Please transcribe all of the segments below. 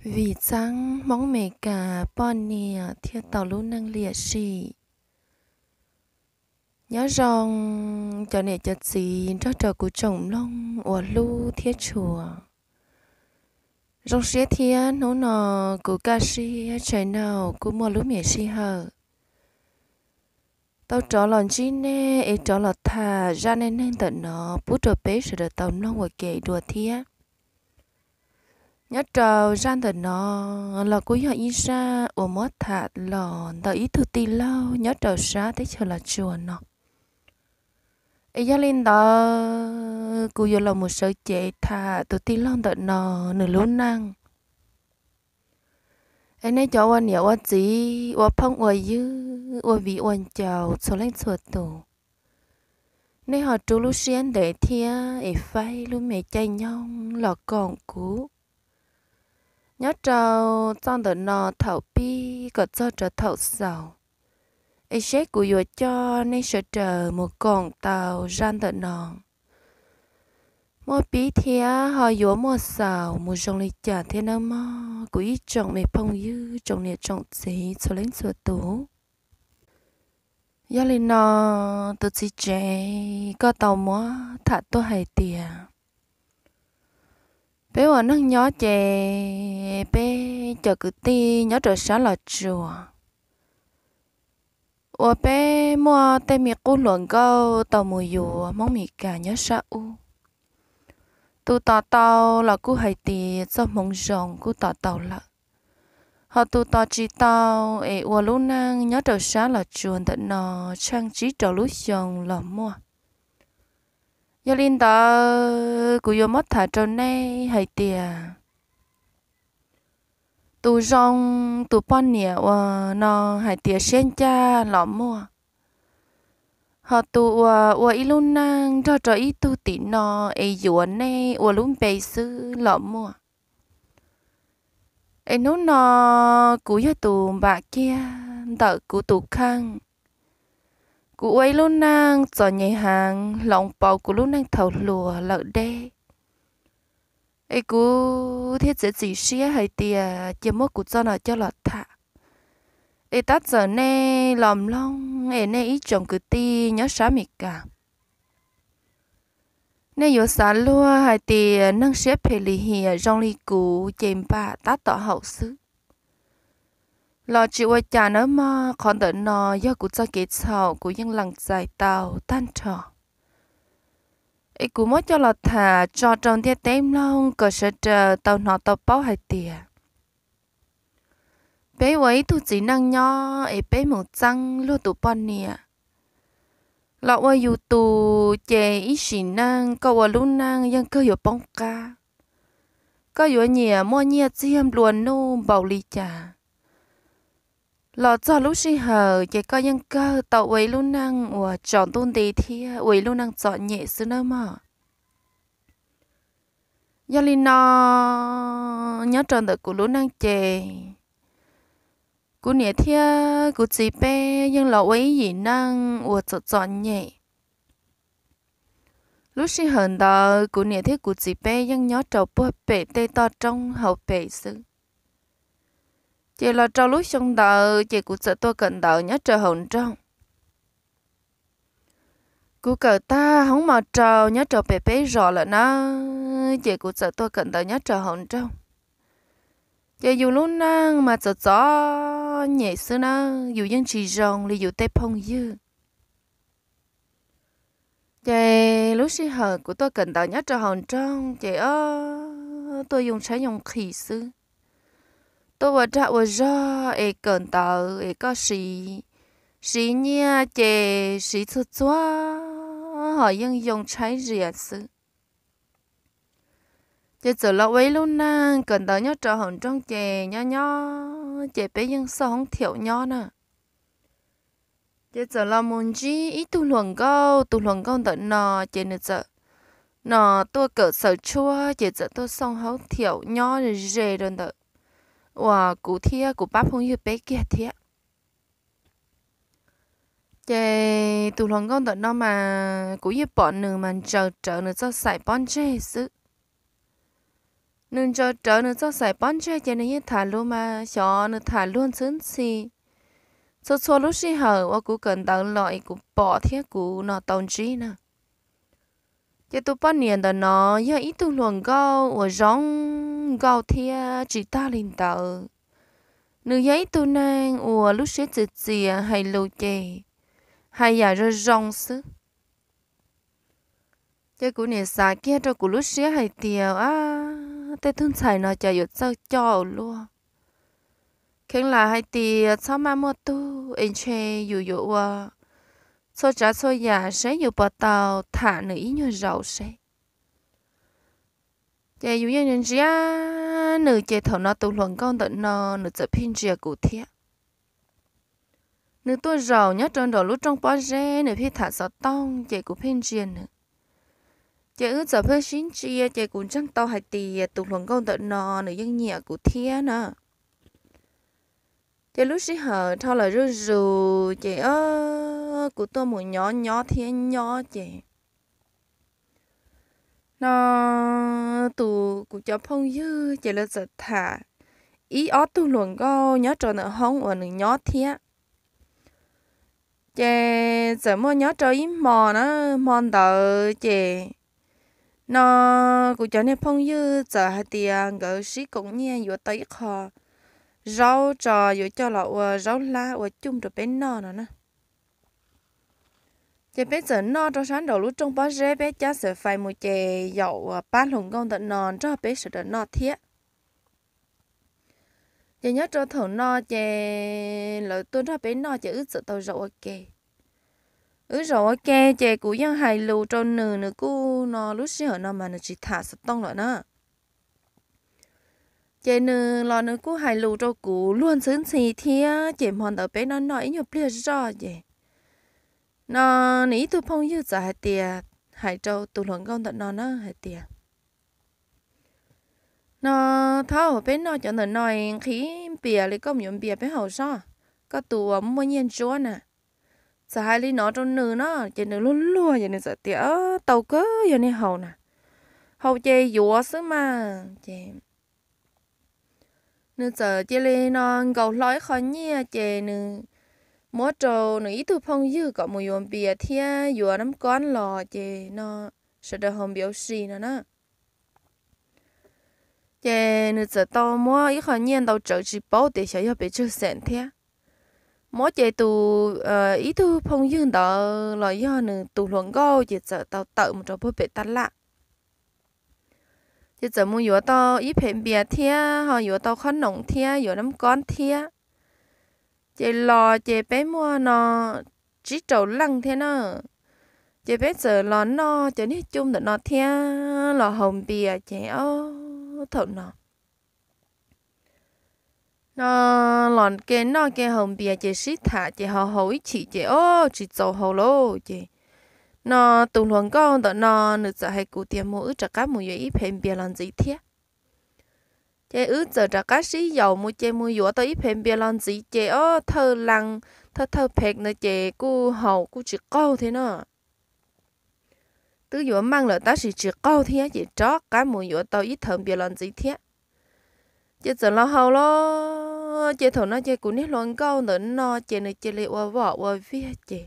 Vim txeeb Hmoob Mes Kas poj niam thiaj tau lub neej liam sim. Nyob zoo cov niam cov txiv nrog rau kuv tsoom mloog uas hlub thiab tshua. Zoo siab thiab hnub no kuv Kaj Siab channel kuj muaj lub me sij hawm tau rov los ntsib nej es rov los tham zaj neej neeg ntawm no pub rau peb sawv daws tau mloog ua ke dua thiab. Nyob rau zaj ntawm no los kuj yog ib zaj uas muab tham los ntawm ib tug tij laug nyob rau sab teb chaws Los Tsuas no. Es yog li ntawd kuv yuav los mus sawv cev tham tus tij laug ntawm no nws lub neej. Es nej cov ua niam ua txiv, ua phooj ua ywg, ua viv ua ncaus txhua leej txhua tus, nej ho rub lub siab ntev thiab es faib lub me caij nyoog los koom kuv nyob rau txoj ntawm no thaum pib kom txog rau thaum xaus, es seb kuv yuav coj nej sawv daws mus koom tau zaj ntawm no. Muaj pib thiab ho yuav muaj xaus mus zoo li cas thiab nawb mog kuv ib tsoom me phooj ywg tsoom niam tsoom txiv txhua leej txhua tus. Yog li no, tus txiv tsev koj tau muab tham tuaj hais tias peb ua neej nyob ces peb cov kwv tij nyob rau sab Los Tsuas uas peb muaj tej me qub hluas nkauj tau mus yuav Hmoob Mes Kas nyob sab ub. Tus tos tau los kuj hais tias txoj hmoov zoo kuj tos tau lawm, ho tus tos tsis tau es ua lub neej nyob rau sab Los Tsuas ntawm no tsheej tsib rau lub xyoo los muaj. Yog li ntawd kuv yuav muab tham rau nej hais tias tus zoo, tus poj niam uas no hais tias siab ncaj los muaj, ho tus uas ua ib lub neej nrog rau ib tug tim no es yuav nej ua lub npe xwb los muaj. Es hnub no kuv yog tus npam kiag ntawm kuv tus kheej. Kuv ua ib lub neej txom nyem heev hloov pauv kuv lub neej thaum hluas lawm deb. Es kuv thiaj txiav txim siab hais tias cia muab kuv txoj no coj los tham, es tab txawm nej los mloog es nej ib tsoom kwv tij nyob sab Mes Kas, nej yuav xav luag hais tias neeg siab phem lim hiam zoo li kuv ces npam tab tom haum xwb los tsis ua cas nawb mog. Qhov ntawm no yog kuv txoj kev txhaum kuv yeej lees txais tau tag nrho. Es kuv muab coj los tham tso rau ntiaj teb mloog kom sawv daws tau hnov tau paub hais tias peb ua ib tug txiv neej nyob es peb mus txeeb luag tus poj niam los ua yus tus ces ib sim neej koj ua lub neej yeej kawg yuav poob qab. Koj yuav nyiam muaj nyiaj txiag nplua nuj npaum li cas los txog lub sij hawm ces koj yeej kawg tau ua ib lub neej uas tsaus ntuj nti thiab ua ib lub neej txom nyem xwb nawb mog. Yog li no, nyob rau ntawm kuv lub neej ces kuv niam thiab kuv txiv peb yeej los ua ib yim neej uas txom txom nyem. Lub sij hawm ntawd kuv niam thiab kuv txiv peb yeej nyob rau puag pem tej toj roob hauv pes xwb. Ces los rau lub xyoo ntawd ces kuv txawm tuaj kawm ntawv nyob rau hauv nroog. Kuv kawm tag hoob mos rau nyob rau pem peb zos lawm na, ces kuv txawm tuaj kawm ntawv nyob rau hauv nroog. Ces yus lub neej mas txom txom nyem xwb na, yus yeej tsis zoo li yus tej phooj ywg. Ces lub sij hawm kuv tuaj kawm ntawv nyob rau hauv nroog ces ob tuaj yoo tshaib yoo nqhis xwb. Tuaj ua dag ua zog es kawm ntawv es koj siv, siv nyiaj ces siv txhua txhua, ho yeej yoo tshaib zias xwb. Ces txawm los ua ib lub neej kawm ntawv nyob rau hauv nroog ces nyob nyob ces peb yeej xauj hoob thiaum nyob na. Ces txawm los mus ntsib ib tug hluas nkauj, tus hluas nkauj ntawm no ces nws txawm no tuaj kawm xaws tshuab ces txawm tuaj xauj hoob thiaum nyob ze rau ntawm uas kuv thiab kuv pab phooj ywg peb kiag thiab. Ces tus hluas nkauj ntawm no mas kuv yeej pom nws mas ntsaws rawv nws txoj xaim pob ntseg xwb. Nws ntsaws rawv nws txoj xaim pob ntseg ces nws yeej tham lus mas xyov nws tham luag ntxhwb ntxhi. Txhua txhua lub sij hawm uas kuv kawm ntawv los es kuv pom thiab kuv no tau ntsib na. Ces tus poj niam ntawm no yog ib tug hluas nkauj uas zoo nkauj thiab tsis tag li ntawd, nws yog ib tug neeg uas lub siab txias txias hais lus ces hais yam zoo zoo xwb. Ces kuv niam xav kiag rau kuv lub siab hais tias, tej tug ntxhais no cas yuav txawj coj ua luaj. Kheev lam hais tias txhob maj muaj tug es ntshe yus yuav ua txhua tsav txhua yam seb yus puas tau tham nws ib nyuag zaus seb. Ces yus yeej ntsia nws ces thaum no tus hluas nkauj ntawm no nws txawm pheej ntsia kuv thiab. Nws tuaj zaum nyob rau nraum lub rooj pob zeb nws pheej tham xov tooj ces kuv pheej ntsia nws. Ces wb txawm pheej sib ntsia ces kuv ntseeg tau hais tias tus hluas nkauj ntawm no nws yeej nyiam kuv thiab na. Ces lub sij hawm dhau lawm zuj zus ces kuv tuaj mus nyob nyob thiab nyob ces no tus kuv cov phooj ywg ces lawv txawm tham ib ob tug hluas nkauj nyob rau ntawm hoob uas nws nyob thiab. Ces txawm muaj nyob rau ib hmo na, hmo ntawd ces no kuv cov niag phooj ywg txawm hais tias nkawd sib koom nyiaj yuav tau ib qho zaub tso yuav coj los ua zaub hlab ua cuj rau peb noj no na. Ces peb txawm noj rau sab nraum lub rooj pob zeb, peb cab xav fais mus ces yaum uas pab hluas nkauj ntawm no nrog peb sawv daws noj thiab. Ces nyob rau thaum no ces lawv tuaj nrog peb noj ces wb txawm tau zaum ua ke. Wb zaum ua ke ces kuv yeej hais lus rau nws, nws kuj no lub sij hawm no mas nws tsis tham xov tooj lawm na. Ces nws los nws kuj hais lus rau kuv luag ntxhwb ntxhi thiab ces hmo ntawd peb noj noj ib nyuag pliag zoj ces no nws ib tug phooj ywg txawm hais tias, hais rau tus hluas nkauj ntawm no na hais tias, no thaum peb noj cov ntawm no nqhis npias li, koj mus yuav npias peb haus sob, koj tus uas muaj nyiaj ntsuab na. Txawm hais li no rau nws no ces nws luag luag ces nws txawm tias, tau kawg, yog nej haus na, haus ces yuav xwb mas ces nws txawm cia li no nkaus hlo ib qho nyiaj ces nws muab rau nws ib tug phooj ywg kom mus yuav npias thiab yuav nab kob los ces no sawv daws haus npias ua si no na. Ces nws txawm tau muab ib qho nyiaj ntau tsawv tsis paub tias xyov yog pes tsawg xees thiab. Muab ces tus ib tug phooj ywg ntawd los yog nws tus hluas nkauj ces txawm tau tawm mus rau puag pem taj laj. Ces txawm mus yuav tau ib phem npias thiab ho yuav tau qhob noom thiab yuav nab kob thiab. Ces los ces peb muaj no tsib rau leej thiab na. Ces peb txawm los noj cov niag cuj ntawm no thiab los haus npias ces ob thaum no no los ke noj ke haus npias ces sib tham ces ho haus ib chim ces ob tsis txaus haus lauj ces no tus hluas nkauj ntawm no nws txawm hais kuv tias mus wb rov qab mus yuav ib phem npias los ntxiv thiab. Ces wb txawm rov qab sib yaum mus ces mus yuav tau ib phem npias los ntxiv ces ob thawj leej, thawj thawj phem ntawd ces kuj haus kuj tsis qaug thiab no. Twb yuav meej lawm tab sis tsis qaug thiab ces rov qab mus yuav tau ib thawj npias los ntxiv thiab. Ces txawm los haus los ces thaum no ces kuv niag hluas nkauj ntawm no ces nws cia li ua voj ua viag ces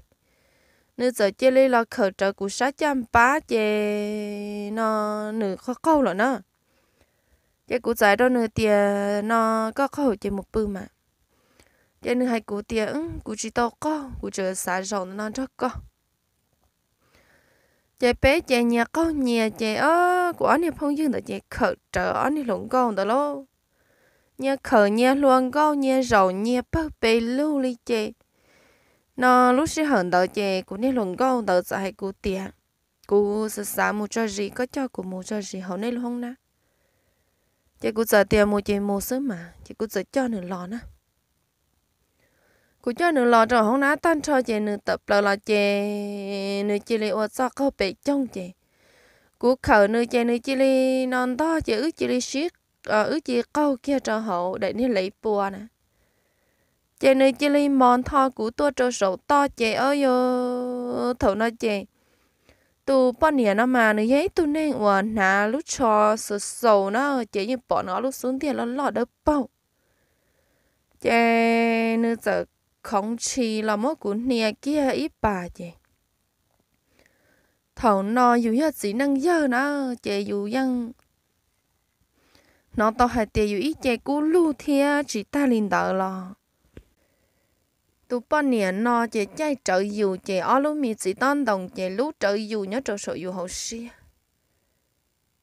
nws txawm cia li los khawm rawv kuv sab caj npab ces no nws qaug qaug lawm na. Ces kuv txawm hais rau nws tias no koj qaug ces mus pw mas. Ces nws hais kuv tias kuv tsis tau qaug, kuv tseem xav zaum ntawm no nrog koj. Ces peb ces nyias qaug nyias ces kuv ob niag phooj ywg ntawd ces khawm rawv ob niag hluas nkauj ntawd lauj. Nyias khawm nyias hluas nkauj nyias zaum nyias pawg pes lug li ces no lub sij hawm ntawd ces kuv niag hluas nkauj ntawd txawm hais kuv tias kuv xav xav mus tso zis, koj coj kuv mus tso zis hauv nej lub hoob nab. Ces kuv txawm tias mus ces mus xwb mas ces kuv txawm coj nws los na. Kuv coj nws los rau hoob nab tag nrho ces nws tawm plaws los ces nws cia li ua txoj qaug pem coog ces kuv khawm nws ces nws cia li no ntog ces wb cia li sib, wb cia li qaug kiag rau hauv daim niag lev pua na. Ces nws cia li mos ntho kuv tuaj rau saum toj ces ob yog thaum no ces Tus poj niam no mas nws yog ib tug neeg uas hnav lub tsho xaus xaus na, ces yeej pom nws ob lub xub ntiag loj loj dawb paug. Ces nws txawm khoov ntshis los muab kuv hnia kiag ib pas ces, thaum no yus yog txiv neej yawg na, ces yus yeej hnov tau hais tias yus ib ce kub lug thiab tsis tag li ntawd los tus poj niam no ces caij rawv yus ces ob lub me txiv tob ntoos ces lub rawv yus nyob rau saum yus hauv siab.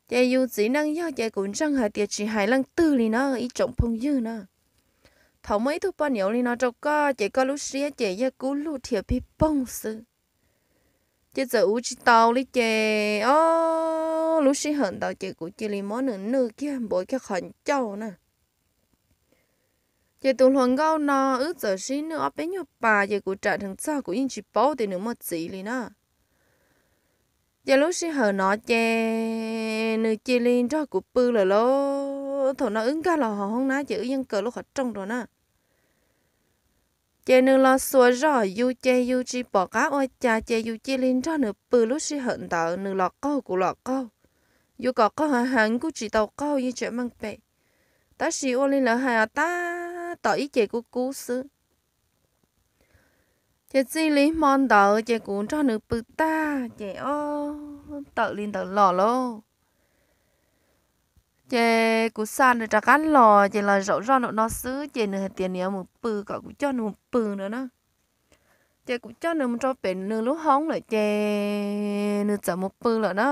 Ces yus txiv neej yog ces kuv ntseeg hais tias tsis hais leej twg li na ib tsoom phooj ywg na. Thaum muaj ib tug poj niam ua li no rau koj ces koj lub siab ces yog kub lug rhiav pig poog xwb. Ces txawm ua tsis tau li ces o, lub sij hawm ntawd ces kuv cia li muab nws nwj kiag npuav kiag qhov ncauj na. Ces tus hluas nkauj no wb txawm sib nwj ob peb nyuag pas ces kuv ram dheev txog kuv yeej tsis paub tias nws muaj txiv li na. Ces lub sij hawm no ces nws cia li nrog kuv pw lawm lauj. Thaum no wb nkag los hauv hoob nab ces wb yeej kaw lub qhov rooj rau na. Ces nws los xuas zog yus ces yus tsis pom qab ua cas ces yus cia li nrog nws pw lub sij hawm ntawd, nws los qaug kuv los qaug. Yus kom qaug heev heev kuj tsis tau qaug, yeej tseem meej pem. Tab sis ua li lawv hais os, tab tom ib ce kub kub xwb. Ces txij li hmo ntawd ces kuv nrog nws pw tag ces o, tawm li ntawd los lauj. Ces kuv xa nws rov qab los ces los zaum zoj nraum no xwb ces nws hais tias nws yuav mus pw kom kuv coj nws mus pw no na. Ces kuv coj nws mus rau pem nws lub hoob lawm ces nws txawm mus pw lawm na.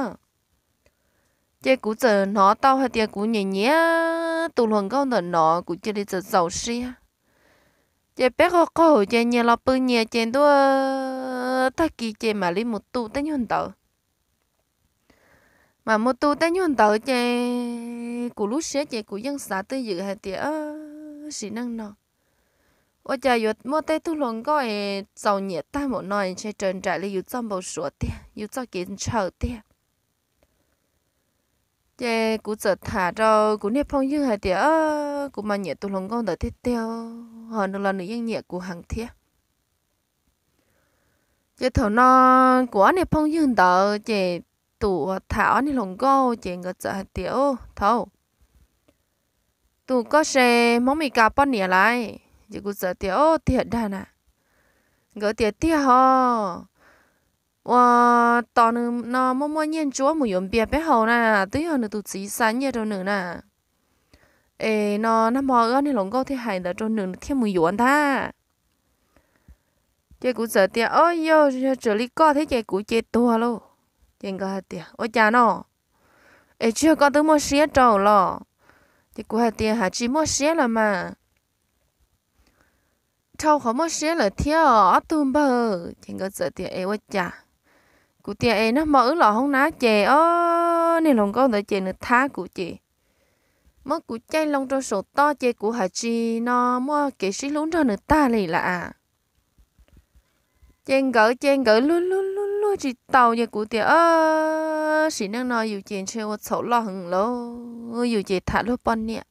Ces kuv txawm hnov tau hais tias kuv nyiam nyiam tus hluas nkauj ntawm no, kuv cia li txawm txaus siab. Ces peb qaug qaug ces nyias los pw nyias ces ntuj, tag kis ces mam li mus tu tej nyuag ntawd. Mam mus tu tej nyuag ntawd ces kuv lub siab ces kuv yeej xav twj ywm hais tias sim neej no ua cas yuav muaj tej tug hluas nkauj es txaus nyiam tag npaum no, ntshe raws nraim li yus txoj npau suav tiag, yus txoj kev ntshaw tiag. Ces kuv txawm tham rau kuv niag phooj ywg hais tias kuv mas nyiam tus hluas nkauj ntawd tiag tiag, ho nws los nws yeej nyiam kuv heev thiab. Ces thaum no kuv ob niag phooj ywg ntawd ces tus uas tham ob niag hluas nkauj ces nkawd txawm hais tias, Thaum tus koj se Hmoob Mes Kas poj niam lawm? Ces kuv txawm tias, Au, tiag dag na. Nkawd tias, Tiag ho, uas tos nws no muaj muaj nyiaj ntsuab mus yuav npias peb haus na, twb yog nws tus txiv xa nyiaj rau nws na. Es no nag hmo wb ob niag hluas nkauj thiaj hais ntawd rau nws, nws thiaj mus yuav ntag. Ces kuv txawm tias, Au, yog, yog txawm li koj thiab ces kuv ces tuag lauj. Ces nkawd hais tias, Ua cas no? Es tsis yog koj twb muaj siab rau los? Ces kuv hais tias, Hais tsis muaj siab los mas dhau qhov muaj siab lawm thiab ob tug npawg. Ces nkawd txawm tias, Es ua cas? Kuv tias, Es nag hmo wb los hoob nab ces ob niag hluas nkauj ntawd ces nws thab kuv ces muab kuv caij loo rau saum toj ces kuv hais tsis no muaj kev sib hlub nrog nws tag li lawm as. Ces nkawd ces nkawd luag luag luag luag tsis tau ces kuv tias, Sim neej no yus ces ntshe ua txhaum loj heev lauj, yus ces tham luag poj niam.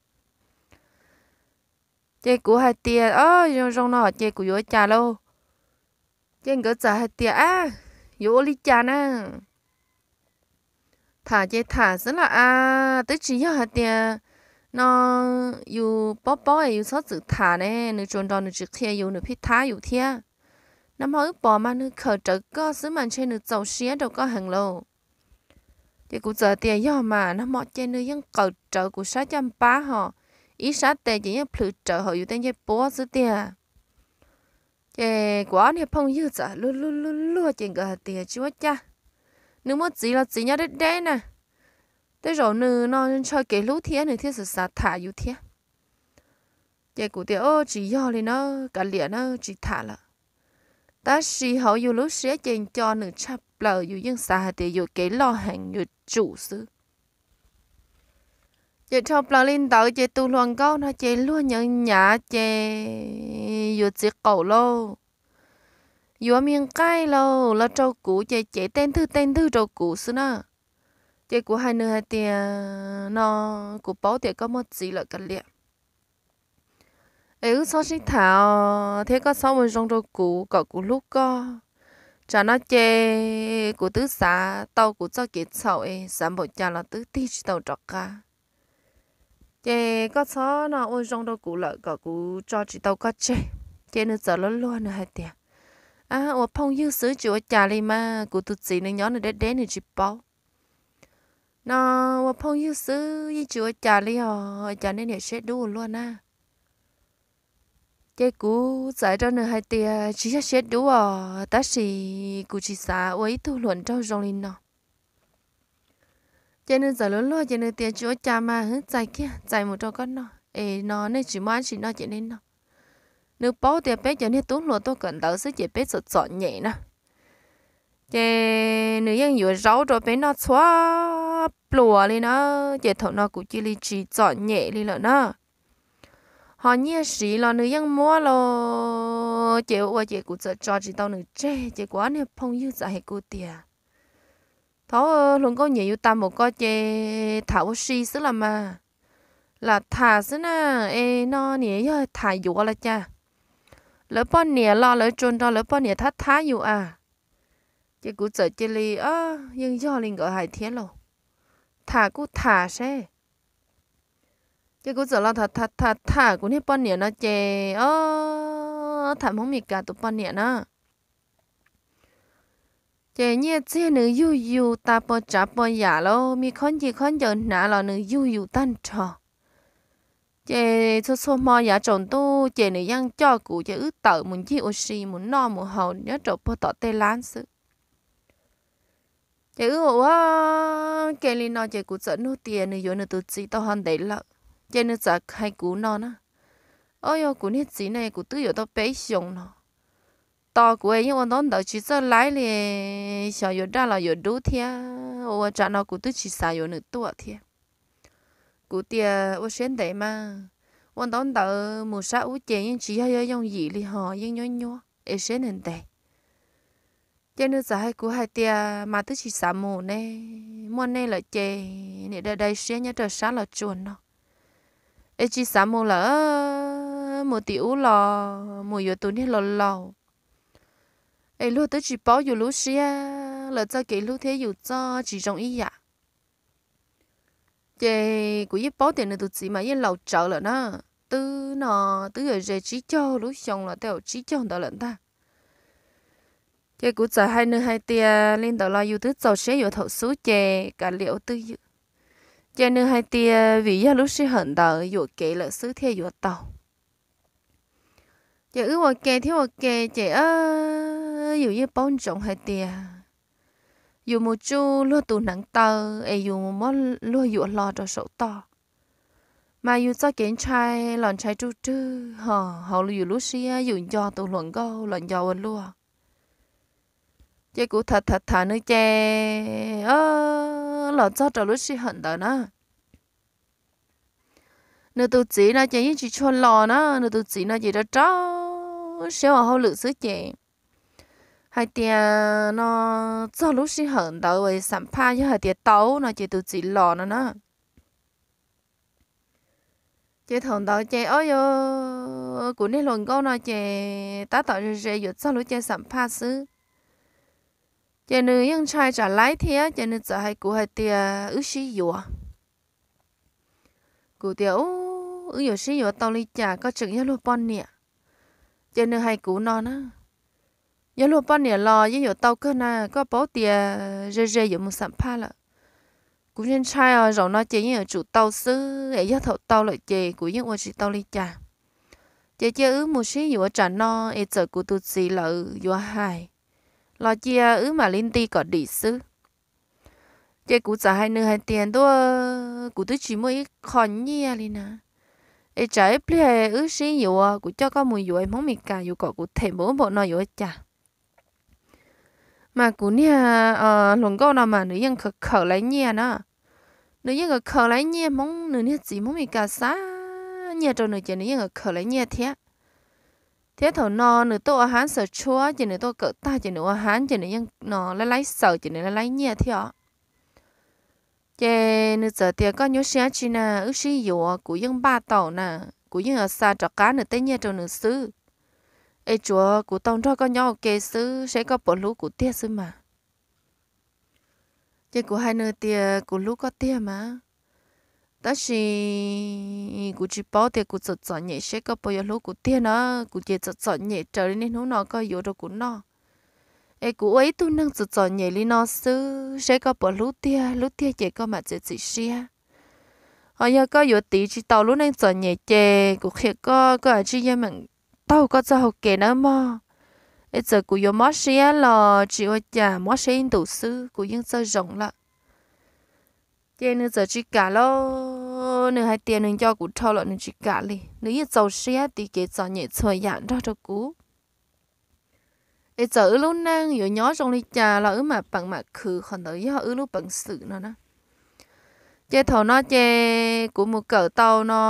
Ces kuv hais tias, Au, zoo zoo no ces kuv yuav ua cas lauj? Ces nkawd txawm hais tias, Ab, yuav ua li cas na? Tham ces tham xwb los as, twb tsis yog hais tias no yus paub paub es yus txhob txwm tham ne, nws tsuas nrog nws tsis qhia yus nws pheej thab yus thiab. Nag hmo wb pom mas nws khawm rawv koj xwb mas ntshe nws txaus siab rau koj heev lauj. Ces kuv txawm tias, Yog mas, nag hmo ces nws yeej khawm rawv kuv sab caj npab ho, ib sab tes ces yeej plhws rawv hauv yus tej ncej puab xwb tiag. Ces kuv ob niag phooj ywg txawm luag luag luag luag ces nkawd hais tias, Tsis ua cas, nws muaj txiv los txiv nyob deb deb na, tej zaum nws no ntshaw kev hlub thiab nws thiaj xav xav tham yus thiab. Ces kuv tias, Au, tsis yog li na, kav liam na, tsis tham lawm. Tab sis hauv yus lub siab ces nco nws tshaj plaws, yus yeej xav hais tias yuam kev loj heev yuav tsum xwb. Ces dhau plaws li ntawd ces tus hluas nkauj no ces luag nyav nyav ces yuav txiv qaum lauj, yuav me nqaij lauj, los rau kuv ces cev tej ntwg tej ntwg rau kuv xwb na. Ces kuv hais nws hais tias, No, kuv paub tias koj muaj txiv lawm kav liam, es wb txhob sib tham os, thiab koj txhob ua zoo rau kuv kom kuv hlub koj. tsam no ces kuv twb xav tau kuv txoj kev txhaum es xav npaum cas los twb tig tsis tau rov qab. Ces koj txhob no ua zoo rau kuv lawm kom kuv tso tsis tau koj tseg. Ces nws txawm luag luag nws hais tias, Ab, ua phooj ywg xwb tsis ua cas li mas, kuv tus txiv nws nyob nws deb deb nws tsis paub no. Ua phooj ywg xwb yeej tsis ua cas li os, cas nej niam siab dub ua luaj na? Ces kuv txawm rau nws hais tias, Tsis yog siab dub os, tab sis kuv tsis xav ua ib tug hluas nraug zoo li no. Ces nws txawm luag luag ces nws tias, Tsis ua cas mas, hwb, txais kiag, txais mus rau koj noj es no nej tsis muaj dab tsi noj ces nej noj. Nws paub tias peb cov niag tub hluas tuaj kawm ntawv xwb ces peb txom txom nyem na. Ces nws yeej yuav zaub rau peb noj txhua pluas li na. Ces thaum no kuv cia li tsis txom nyem li lawm na. Ho nyiaj siv los nws yeej muab los, ces ua ua ces kuv txawm tso tsis tau nws tseg, ces kuv ob niag phooj ywg txawm hais kuv tias, Thaum hluas nkauj nyiam yus tas npaum ko ces tham ua si xwb los mas, lam tham xwb na, es no niam yog tham yuav los cas? Lawv poj niam los lawv tsuas nrog lawv poj niam thab thab yus a. Ces kuv txawm cia li, Yeej yog li nkawd hais thiab lauj, tham kuj tham seb. Ces kuv txawm los tham tham tham kuv niag poj niam no ces, o, tham Hmoob Mes Kas tus poj niam na. Ces nyiaj txiag nws yug yus tas puas tsav puas yam lauj, me khob nce khob ncaws hnav los nws yug yus tag nrho. Ces txhua txhua hmo yav tsaus ntuj ces nws yeej coj kuv ces wb tawm mus ncig ua si mus noj mus haus nyob rau puag tom tej lab xwb. Ces wb ua ua ke li no ces kuv txawm nug tias nws yuav nws tus txiv tau ho ntev lawm. Ces nws txawm hais kuv no na, O, yog kuv niag txiv ne kuv twb yuav tau peb xyoos no. Tos kuv es yeej ua ntaub ntawv tsis txawj laib li, xyov yuav daj los yuav dub thiab, ua ua tsam no kuv twb tsis xav yuav nws tuaj thiab. Kuv tias ua siab ntev mas, ua ntaub ntawv mus sab ub ces yeej tsis yog yooj yim li hos yeej nyuab nyuab es siab ntev ntev. Ces nws txawm hais kuv hais tias mas twb tsis xav mus ne, muaj nej lawm ces niam dai dai siab nyob rau sab los tsuas no, es tsis xav mus lawm, mus tim ub los mus yuav tus niag laus laus es luag twb tsis paub yus lub siab, lawv txoj kev hlub thiab yus txoj tsis zoo ib yam. Ces kuv yeej paub tias nws tus txiv mas yeej laus tsawv lawm na, twb no twb yuav ze tsib caug lub xyoo los tej zaum tsib caug ntawd lawm ntag. Ces kuv txawm hais nws hais tias li ntawd los yus twb txaus siab yuav thaum xub ces kav liam ua twj ywm. Ces nws hais tias vim yog lub sij hawm ntawd yuam kev lawm xwb thiaj yuav tau. Ces wb ua ke thiab ua ke ces yus yeej paub ntsoov hais tias yus mus tsuj luag tus hneev taw es yus muab luag yuam hlo rau saum toj, mas yus txoj kev ntshai los ntshai ruj rwg hos hauv yus lub siab yus nco tus hluas nkauj los nco ua luaj. Ces kuv tham tham tham nws ces los txog rau lub sij hawm ntawd na, nws tus txiv no ces yeej tsis tshua los na, nws tus txiv no ces rau rau siab ua hauj lwm xwb ces hais tias no txog lub sij hawm ntawd uas xam phaj yog hais tias tau no ces tus txiv los no na. Ces thaum ntawd ces o yog kuv niag hluas nkauj no ces tab tom ze ze yuav txog lub caij xam phaj xwb. Ces nws yeej ntshai tsam laib thiab ces nws txawm hais kuv hais tias wb sib yuav. Kuv tias u, wb yuav sib yuav tau li cas, koj tseem yog luag poj niam. Ces nws hais kuv no na, yog luag poj niam los yeej yuav tau kawg na, koj paub tias ze ze yuav mus xam phaj lawm. Kuv ntshai os, zaum no ces yeej yuav tsum tau xwb es yog thaum tau lawm ces kuv yeej ua tsis tau li cas. Ces cia wb mus sib yuav tsam no es txawm kuv tus txiv lawv yuav hais los cia wb mam li nti kom dim xwb. Ces kuv txawm hais nws hais tias ntuj, kuv twb tsis muaj ib qho nyiaj li na, es tsam ib pliag wb sib yuav kuv coj koj mus yuav Hmoob Mes Kas yus kom kuv them npaum ub npaum no yuav ua cas. Mas kuv niag hluas nkauj no mas nws yeej khaws khaws lawv nyiaj na. Nws yeej khaws khaws lawv nyiaj, Hmoob nws niag txiv Hmoob Mes Kas xa nyiaj rau nws ces nws yeej khaws khaws lawv nyiaj thiab. Thiab thaum no nws tuaj ua hab xaws tshuab ces nws tuaj kawm tag ces nws ua hab ces nws yeej no laib laib xaws ces nws laib laib nyiaj thiab os. Ces nws txawm tias koj nyuaj siab tsi na, wb sib yuav kuv yeej npaj tau na, kuv yeej yuav xa rov qab nws tej nyiaj rau nws xwb. es tsuav kuv tau nrog koj nyob ua ke xwb, seb koj puas hlub kuv tiag xwb mas. Ces kuv hais nws tias kuv hlub koj tiag mas, tab sis kuv tsis paub tias kuv txom txom nyem seb koj puas yuav hlub kuv tiag na. Kuv ces txom txom nyem raws li niaj hnub no koj yuav rau kuv noj, es kuv ua ib tug neeg txom txom nyem li no xwb, seb koj puas hlub tiag. Hlub tiag ces koj mam txiav txim siab. Ho yog koj yuav tiv tsis tau lub neej txom nyem ces kuv qhia koj, koj cia li yeej meem taug koj txoj hau kev nawb mog. Es txawm kuv yuav mob siab los tsis ua cas, mob siab ib ntus xwb kuv yeej txawj zoo lawm. Ces nws txawm tsis kam lauj, nws hais tias nws nco kuv dhau lawm, nws tsis kam li, nws yeej txaus siab tiv kev txom nyem txhua yam nrog rau kuv. Es txawm wb lub neej yuav nyob zoo li cas los wb mam peem mam khwv, qhov ntawd yog wb lub peev xwm no na. Ces thaum no ces kuv mus kawm tau no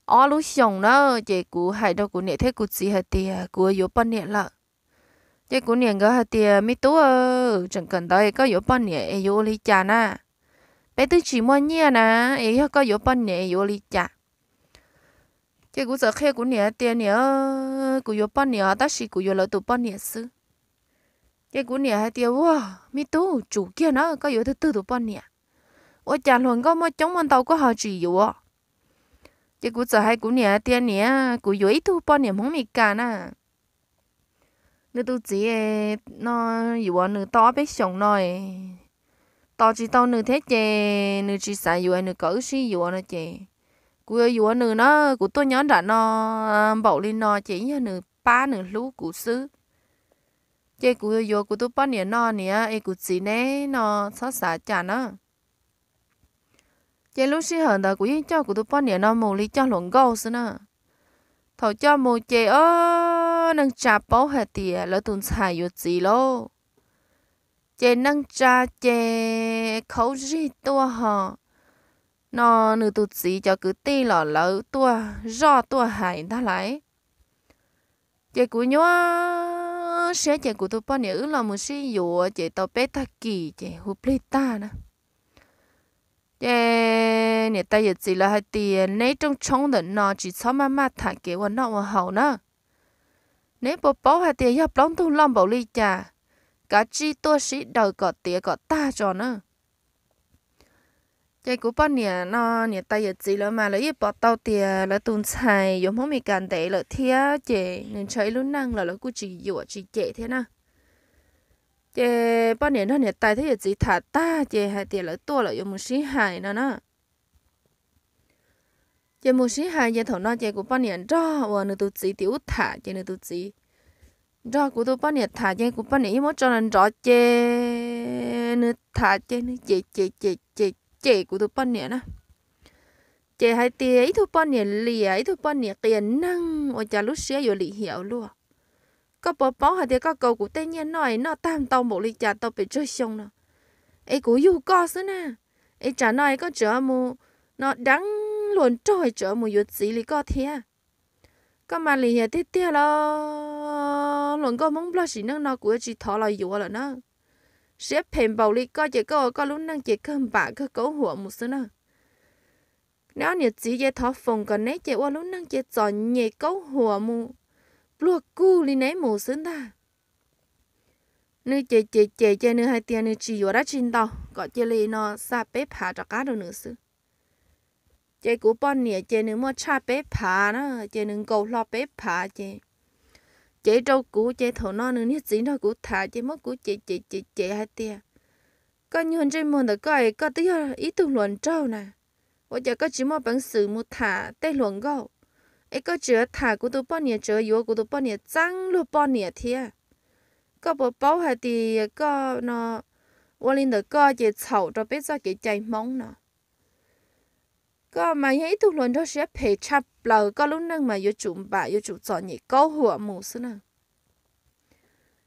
ob lub xyoos na, ces kuv hais rau kuv niam thiab kuv txiv hais tias kuv yuav poj niam lawm. Ces kuv niam nkawd hais tias, me tub, tseem kawm ntawv es koj yuav poj niam es yuav ua li cas na? Peb twb tsis muaj nyiaj na, es yog koj yuav poj niam es yuav ua li cas? Ces kuv txawm qhia kuv niam hais tias, niam, kuv yuav poj niam tab sis kuv yuav lawv tus poj niam xwb. Ces kuv niam hais tias, ua, me tub, tsum kiag na, koj yuav twg twg tus poj niam? Ua cas hluas nkauj muaj coob muaj ntau koj ho tsis yuav? Ces kuv txawm hais kuv niam hais tias, niam, kuv yuav ib tug poj niam Hmoob Meskas na. Nws tus txiv no yuav nws tau ob peb xyoos no, tos tsis tau nws thiab ces nws tsis xav yuav, nws kom wb sib yuav no ces kuv yuav yuav nws na. Kuv tuaj nyob nram no npaum li no ces yog nws pab nws hlub kuv xwb. Ces kuv yuav yuav kuv tus poj niam no niam, es kuv txiv neb no txhob xav cas na. Ces lub sij hawm ntawd kuv yeej coj kuv tus poj niam no mus li coj hluas nkauj xwb na. Thaum coj mus ces ob neej tsa paub hais tias lawv tus ntxhais yuav txiv lauj. Ces neej tsa ces khaub zig tuaj ho no, nws tus txiv cov kwv tij los lawv tuaj zoj tuaj hais ntag lauj. Ces kuv nyuaj siab ces kuv tus poj niam wb los mus sib yuav ces tau peb tag kis ces hu plig tag na. Ces niam tais yawm txiv lawv hais tias, neb rooj tshoob ntawm no tsis txhob maj maj tham kev ua noj ua haus na. Neb puas paub hais tias yog plaub ntug loj npaum li cas, kav tsij tuaj sib daws kom tiav kom tag tso na. Ces kuv poj niam no niam tais yawm txiv lawv mas lawv yeej pom tau tias lawv tus ntxhais yuav Hmoob Meskas ntev lawm thiab ces nws ntshaw ib lub neej los lawv kuj tsis yuam tsis cem thiab na. Ces poj niam nrog niam tais thiab yawm txiv tham tag ces hais tias lawv tuaj lawm yuav mus sib hais no na. Ces mus sib hais ces thaum no ces kuv poj niam nrog uas nws tus txiv tim ub tham ces nws tus txiv nrog kuv tus poj niam tham ces kuv poj niam yeej muab tso nrov ces nws tham ces nws cem cem cem cem cem kuv tus poj niam na. Ces hais tias ib tug poj niam liam, ib tug poj niam qias neeg ua cas lub siab yuav lim hiam ua luaj. Koj puas paub hais tias koj kaus kuv tej nyiaj noj es noj tag ntau npaum li cas tau pes tsawg xyoo no, es kuv yug koj xwb na. Es tsam no es koj tseem mus no deev hluas nraug es tseem mus yuav txiv li koj thiab. Koj mas lim hiam tiag tiag los, hluas nkauj Hmoob Nplog sim neej no kuv yuav tsis thov los yuav lawm na. Siab phem npaum li koj ces koj ua koj lub neej ces kawg npam kawg kaub huam mus xwb na. Neb ob niam txiv ces thov foom kom neb ces ua lub neej ces txom nyem kaub huam mus pluag kug li neb mus xwb ntag. Nws cem cem cem ces nws hais tias nws tsis yuav dab tsi ntau, kom cia li no xa peb phav rov qab rau nws xwb. Ces kuv poj niam ces nws muaj tshaj peb phav na, ces nws nkaus hlo peb phav ces cev rau kuv ces thaum no nws niag txiv nrog kuv tham ces muab kuv cem cem cem cem hais tias, koj nyuag ntsej muag ntawm koj es koj twb yog ib tug hluas nraug na, ua cas koj tsis muaj peev xwm mus tham tej hluas nkauj, es koj tseem tham kuv tus poj niam, tseem yuav kuv tus poj niam txeeb luag poj niam thiab. Koj puas paub hais tias koj no ua li ntawm koj ces txhaum rau peb txoj kev cai Hmoob no. Koj mas yog ib tug hluas nraug siab phem tshaj plaws, koj lub neej mas yuav tsum npam yuav tsum txom nyem kaub huam mus xwb na.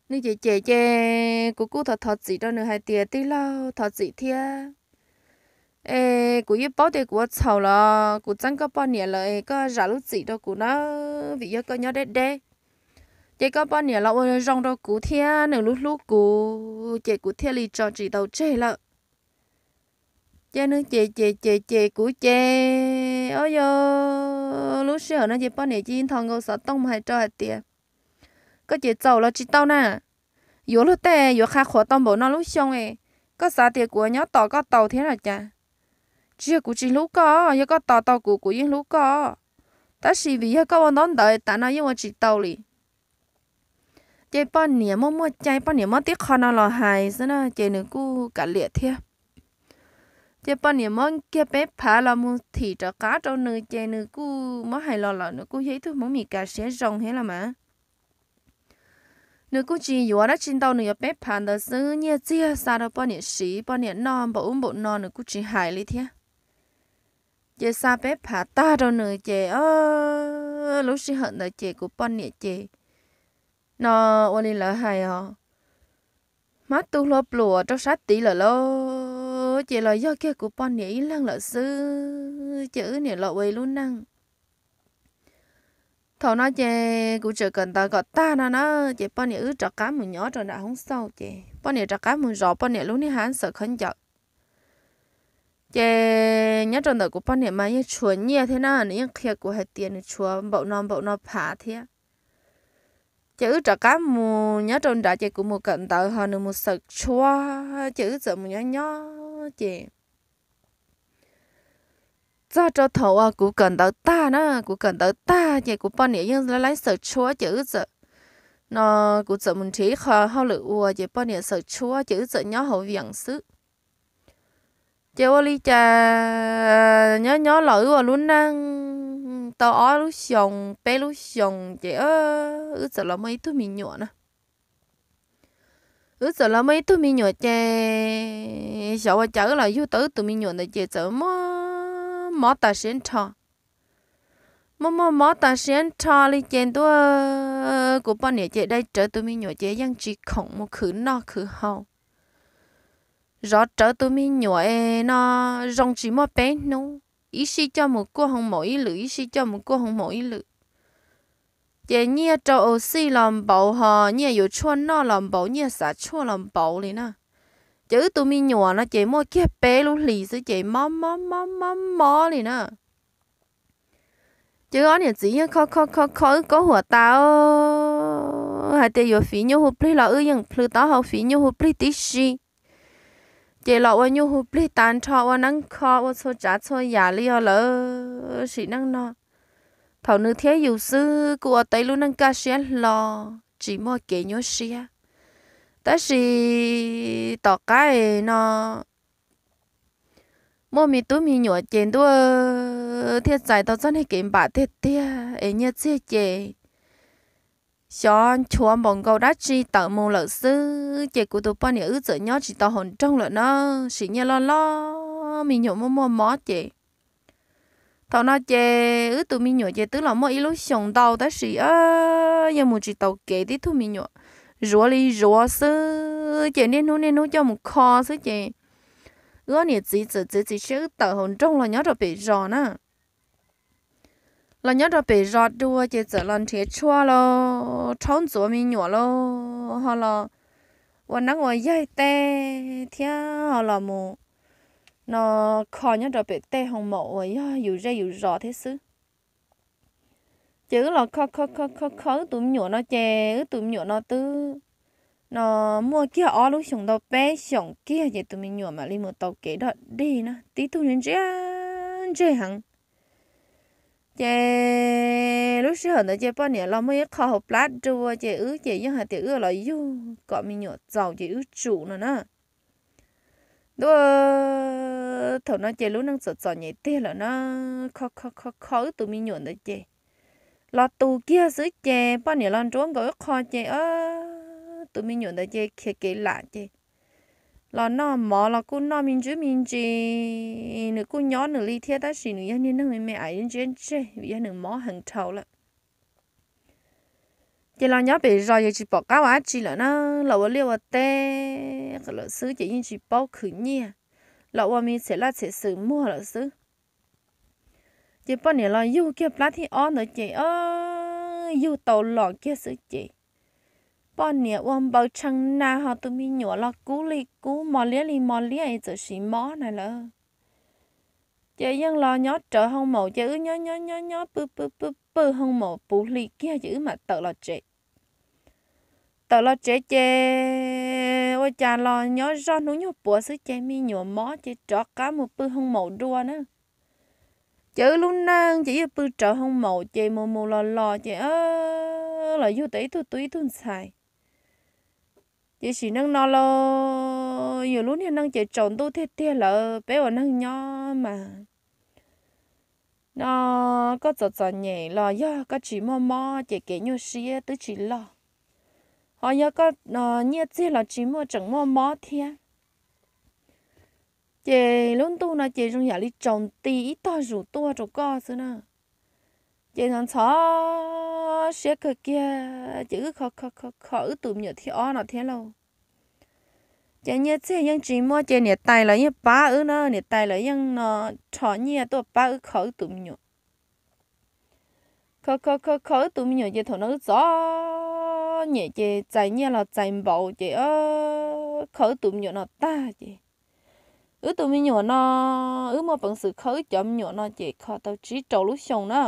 Nws cem cem ces kuv kuj thov thov txim rau nws hais tias tij laug thov txim thiab, es kuv yeej paub tias kuv ua txhaum los kuv txeeb koj poj niam lawm es koj zam lub txim rau kuv na, vim yog koj nyob deb deb ces koj poj niam los ua zoo rau kuv thiab nws hlub hlub kuv ces kuv thiaj li tso tsis tau tseg lawm. Ces nws cem cem cem cem kuv ces, o yog lub sij hawm no ces poj niam cia li nthos nkaus xov tooj mus hais rau hais tias, Koj ces txaus los tsis tau na? Yuav luag tej yuav qha qhuav tau npaum no lub xyoo, koj xav tias kuv nyob tos koj tau thiab los cas? Tsis yog kuv tsis hlub koj, yog koj tos tau kuv, kuv yeej hlub koj. Tab sis vim yog koj ua ntaub ntawv tas no yeej ua tsis tau li. Ces poj niam muaj muaj cai, poj niam muab tib qho no los hais xwb na ces nws kuj kam liam thiab. Ces poj niam muab kiag peb phav los mus thim rov qab rau nws ces nws kuj muab hais los lawm, nws kuj yog ib tug Hmoob Mes Kas siab zoo thiab los mas. Nws kuj tsis yuav dab tsi ntau, nws yuav peb phav ntawd xwb, nyiaj txiag xa rau poj niam siv, poj niam noj npaum ub npaum no nws kuj tsis hais li thiab. Ces xa peb phav tag rau nws ces lub sij hawm ntawd ces kuv poj niam ces no ua li lawv hais os, hmab tu hlua pluam rau sab tid lawm lauj. Ces los yog kiag kuv poj niam ib leeg lawm xwb ces wb niam los ua ib lub neej. Thaum no ces kuv tseem kawm ntawv kom tag no na, ces poj niam wb rov qab mus nyob rau nram Hoob Xauj ces poj niam rov qab mus zov poj niam lub niag hab xaws khaub ncaws. Ces nyob rau ntawm kuv poj niam mas yeej tshuav nyiaj thiab na, nws yeej qhia kuv hais tias nws tshuav npaum no npaum no phav thiab. Ces wb rov qab mus nyob rau nrad ces kuv mus kawm ntawv ho nws mus xaws tshuab, ces wb txawm mus nyob nyob ces txog rau thaum uas kuv kawm ntawv tag na, kuv kawm ntawv tag ces kuv poj niam yeej laib laib xaws tshuab ces wb txawm, no kuv txawm mus nrhiav ib qho hauj lwm ua ces poj niam xaws tshuab ces wb txawm nyob hauv Vias xwb. Ces ua li cas nyob nyob los wb ua lub neej tau ob lub xyoos peb lub xyoos ces wb txawm los muaj ib tug me nyuam na. Wb txawm los muaj ib tug me nyuam ces xyov ua cas wb los yug tau wb tus me nyuam ntawd ces txawm muaj mob tas siab nrho. Muaj muaj mob tas siab nrho li ces ntuj, kuv poj niam ces dai rawv tus me nyuam ces yeej tsis khoom mus khwv noj khwv haus. Zov rawv tus me nyuam es no zoo tsis muaj peb hnub, ib sij coj mus kuaj hoo maum ib lwm, ib sij coj mus kuaj hoo maum ib lwm. Ces nyiaj rau au xij los npaum ho nyiaj yuav tshuaj noj los npaum, nyiaj xav tshuaj los npaum li na. Ces wb tus me nyuam no ces muaj kiag peb lub hlis xwb ces mob mob mob mob mob li na. Ces wb ob niam txiv yeej kho kho kho kho wb kaub huam tas hais tias yuav fiv nyuj hu plig los wb yeej plhws taub hau fiv nyuj hu plig tib si. Ces los ua nyuj hu plig tas nrho, ua neeb kho ua txhua tsav txhua yam li os lawm sim neej no. Thaum nws thiab yus xwb kuj ua tau ib lub neej kaj siab hlo, tsis muaj kev nyuaj siab. Tab sis tom qab no muaj me tub me nyuam ces ntuj, thiaj txais tau txoj niag kev npam tiag tiag es nyiaj txiag ces xyov nchuav npaum nkaus dab tsi tawm mus lawm xwb ces kuv tus poj niam wb txawm nyob tsis tau hauv nroog lawm na, sim nyiaj loj loj me nyuam muaj muaj mob ces thaum no ces wb tus me nyuam ces twb los muaj ib lub xyoos ntau tab sis yeej mus tsis taus kev, tib tug me nyuam zuav li zuav xwb ces niaj hnub niaj hnub coj mus kho xwb ces wb ob niam txiv txawm txiav txim siab wb tawm hauv nroog los nyob rau pem zos na. Los nyob rau pem zos dua ces txawm los nrhiav tshuaj los rhaub ntxuav me nyuam los ho los ua neeb ua yaig tej thiab ho los mus no kho nyob rau pem tej hoo maum uas yog yus zej yus zos thiab xwb. Ces wb los kho kho kho kho kho wb tus me nyuam no ces wb tus me nyuam no twb no muaj kiag ob lub xyoos ntau peb xyoos kiag ces tus me nyuam mam li mus tau kev dog dig na, tib tug ntsia ntseg heev. Ces lub sij hawm ntawd ces poj niam los muaj ib qho hauv plab dua ces wb ces yeej hais tias wb los yug kom me nyuam txaus ces wb tsum no na. Ntuj, thaum no ces lub neej txom txom nyem tiag lawm na, kho kho kho kho wb tus me nyuam ntawd ces los tu kiag xwb ces poj niam los nruab nkaus ib qho ces tus me nyuam ntawd ces khiav kev lam ces los noj mov los kuj noj me ntsis me ntsis, nws kuj nyob nws li thiab tab sis nws yog niag neeg me me aiv ntsia ntseg vim yog nws mob heev dhau lawm. Ces los nyob pem zos yus tsis pom qab ua dab tsi lawm na, los ua liaj ua teb lawm xwb ces yeej tsis paub khwv nyiaj, los ua me txhiam laj txhiam xwm muag lawm xwb. Ces poj niam los yug kiag plab thib ob ntawd ces yug tau los kiag xwb ces poj niam ua npaws tshee na ho tus me nyuam los kub li kub mos liab li mos liab es txawm siv mob na lawm. Ces yeej los nyob rawv hoo maum ces wb nyob nyob nyob nyob pw pw pw pw hoo maum puv hli kiag ces wb mam tawm los tsev. tawm los tsev ces ua cas los nyob zoj hnub nyuag puav xwb ces me nyuam mob ces rov qab mus pw hoo maum dua na. Ces wb lub neej ces yeej pw rawv hoo maum ces mus mus los los ces los yug tau ib tug tub ib tug ntxhais. Ces sim neej no los yus lub niag neej ces tsaus ntuj tiag tiag lawm, peb ua neeg nyob mas no koj txom txom nyem los yog koj tsis muaj mob ces kev nyuaj siab twb tsis loj, ho yog koj nyiaj txiag los tsis muaj tseem muaj mob thiab. Ces lub ntuj no ces zoo yam li tsaus nti ib tog zus tuaj rau koj xwb na. Ces ntxhov ntxhov siab kawg kiag ces wb kho kho kho kho wb tus me nyuam thib ob no thiab lauj. Ces nyiaj txiag yeej tsis muaj ces niam tais lawv yeej pab wb na, niam tais lawv yeej no rho nyiaj tuaj pab wb kho wb tus me nyuam. Kho kho kho kho wb tus me nyuam ces thaum no wb txom nyem ces txais nyiaj los txais npaum ces kho wb tus me nyuam no tag ces wb tus me nyuam no, wb muaj peev xwm kho wb cov me nyuam no ces kho tau tsib rau lub xyoo na.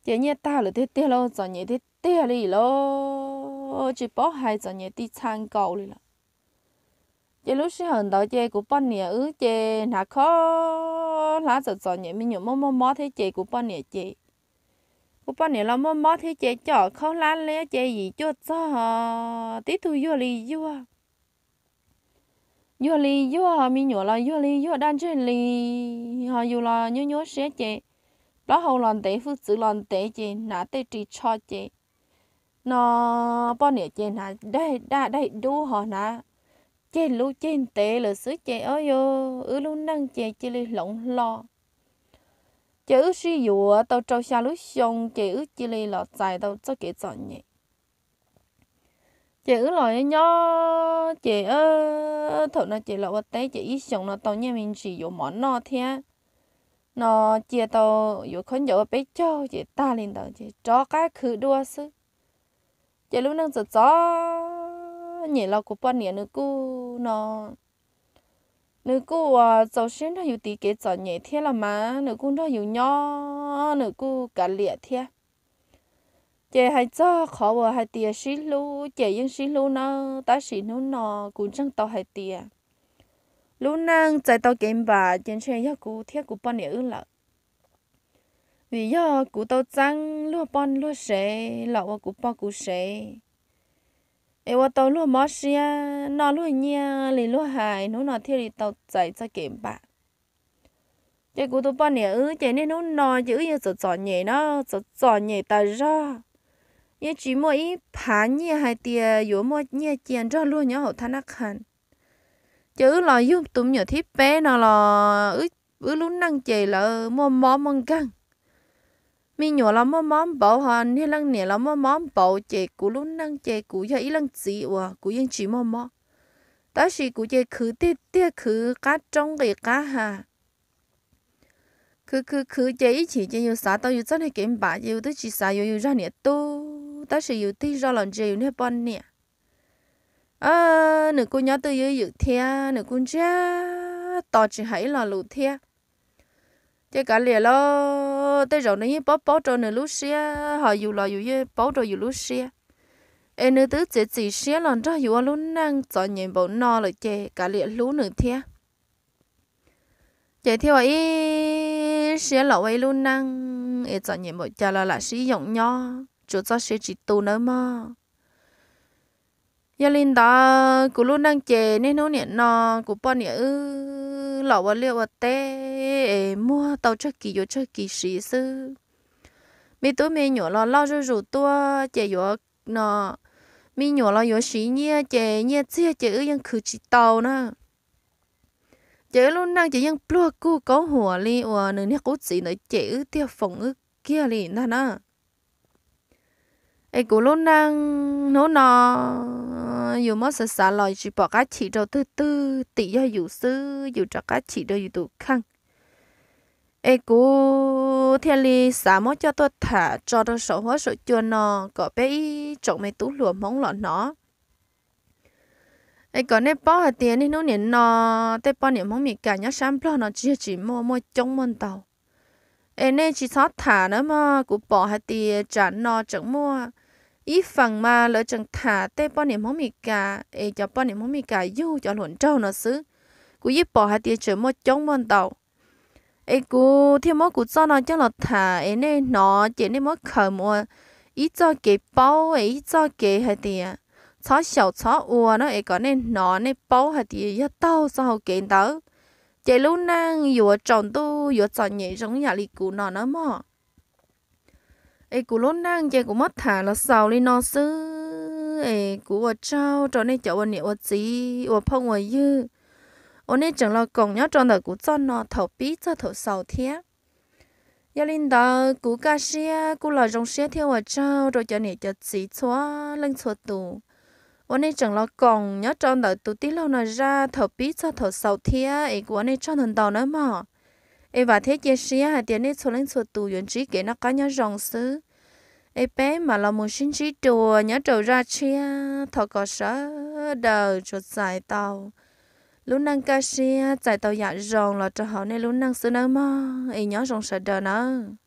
Ces nyiaj tag lawm tiag tiag lauj, txom nyem tiag tiag li lauj, tsis paub hais txom nyem ti txha nkaus li lawm. Ces lub sij hawm ntawd ces kuv poj niam wb ces hnav khaub hlab txom txom nyem, me nyuam muaj muaj mob thiab ces kuv poj niam ces, kuv poj niam los muaj mob thiab ces coj khaub hlab liab ces yim cuaj txog, tib tug yuag li yuag, yuag li yuag, me nyuam los yuag li yuag daj ntseg li, ho yus los nyuaj nyuaj siab ces plaub hau los ntev, hwj txwv los ntev ces hnav tej ris tsho ces no poj niam ces hnav daim daj daim dub ho hnav ceg lub ceg ntev lawm xwb ces o yus wb lub neej ces cia li hloov hlo. Ces wb sib yuav tau rau xya lub xyoo ces wb cia li los txais tau txoj kev txom nyem. Ces wb los nyob ces thaum no ces los ua teb ces ib xyoos no tau nyiaj me ntsis yuav mov noj thiab no, cia tau yuav khaub ncaws ua peb caug ces tag li ntawd ces rov qab khwv dua xwb. Ces lub neej txom txom nyem los kuv poj niam nws kuj no, nws kuj uas txaus siab nrog yus tiv kev txom nyem thiab los mas nws kuj nrog yus nyob, nws kuj kav liam thiab. Ces hais txog qhov uas hais tias sib hlub ces yeej sib hlub nawb, tab sis hnub no kuv ntseeg tau hais tias lub neej txais tau kev npam ces ntshe yog kuv thiab kuv poj niam wb lawm. Vim yog kuv tau txeeb luag poj luag sev los ua kuv poj kuv sev, es ua tau luag mob siab noj luag nyiaj li luag hais, hnub no thiaj li tau txais txoj kev npam. Ces kuv tus poj niam wb ces niaj hnub no ces wb yeej txom txom nyem na, txom txom nyem tas zog, yeej tsis muaj ib phav nyiaj hais tias yuav muaj nyiaj cia nrog luag nyob hauv thab nab qha. Ces wb los yug tus me nyuam thib peb no los wb lub neej ces lawv muaj mob muaj nkeeg, me nyuam los muaj mob npaum ho niag leej niam los muaj mob npaum ces kuv lub neej ces kuv yog ib leej txiv uas kuv yeej tsis muaj mob, tab sis kuv ces khwv tiag tiag, khwv qab roob nqis qab ha. Khwv khwv khwv ces ib chim ces yus xav tau yus txoj niag kev npam ces yus twb tsis xav yuav yus zaj niam tub, tab sis yus tig zoj los ntsia yus niag poj niam, nws kuj nyob twj ywm thiab nws kuj ntsiag to tsis hais ib lo lus thiab. Ces kav liam lauj, tej zaum nws yeej paub paub rau nws lub siab, ho yus los yus yeej paub rau yus lub siab, es nws twb txiav txim siab los nrog yus ua lub neej txom nyem npaum no lawm ces kav liam hlub nws thiab. Ces thiaj ua ib siab los ua ib lub neej es txom nyem npaum cas los lam sib yoom nyob, tsuas txoj sia tsis tu nawb mog. Yog li ntawd kuv lub neej ces niaj hnub niam no kuv poj niam wb los ua liaj ua teb es muag tau tsawg kis yuav tsawg kis siv xwb. Me tub me nyuam los loj zuj zus tuaj ces yuav no, me nyuam los yuav siv nyiaj ces nyiaj txiag ces wb yeej khwv tsis tau na. Ces wb lub neej ces yeej pluag kuj kaub huam li uas nws niag qub txiv ntawd cem wb tiag foom wb kiag li ntag na. Es kuv lub neej hnub no yus muab xav xav los tsis pom qab chim rau twg twg, tim yog yus xwb yus rov qab chim rau yus tus kheej. Es kuv thiaj li xav muab coj tuaj tham tso rau saum huab saum cua no kom peb ib tsoom me tub hluas Hmoob los hnov. Es kom nej paub hais tias niaj hnub niam no tej poj niam Hmoob Mes Kas nyob sab Nplog no tsis yog tsis muaj, muaj coob muaj ntau. Es nej tsis txhob tham na mog, kuv pom hais tias tsam no tseem muaj Ib feem mas lawv tseem tham tej poj niam Hmoob Mes Kas es cov poj niam Hmoob Mes Kas yug cov hluas nraug no xwb. Kuv yeej pom hais tias tseem muaj coob muaj ntau. Es kuv thiaj muab kuv txoj no coj los tham es nej hnov ces nej muab khaws mus ua ib txoj kev paub es ib txoj kev hais tias txhob xyaum txhob ua no es kom nej hnov nej paub hais tias yog taug txoj hau kev ntawd ces lub neej yuav tsaus ntuj yuav txom nyem zoo yam li kuv no nawb mog. Es kuv lub neej ces kuv muab tham los xaus li no xwb es kuv ua tsaug rau nej cov ua niam ua txiv ua phooj ua ywg uas nej tseem los koom nyob rau ntawm kuv txoj no thaum pib txog thaum xaus thiab. Yog li ntawd kuv Kaj Siab kuj los zoo siab thiab ua tsaug rau cov niam cov txiv txhua leej txhua tus uas nej tseem los koom nyob rau ntawm tus tij laug no zaj thaum pib txog thaum xaus thiab es kuv ua nej tsaug ntau ntau nawb mog. Es vam thiab cia siab hais tias nej txhua leej txhua tus yuav ntsib kev noj qab nyob zoo xwb. Es peb mam los mus sib ntsib dua nyob rau zaj tshiab. Thov kom sawv daws tsuas txais tau lub neej kaj siab, txais tau yam zoo los rau hauv nej lub neej xwb nawb mog. Es nyob zoo sawv daws nawb.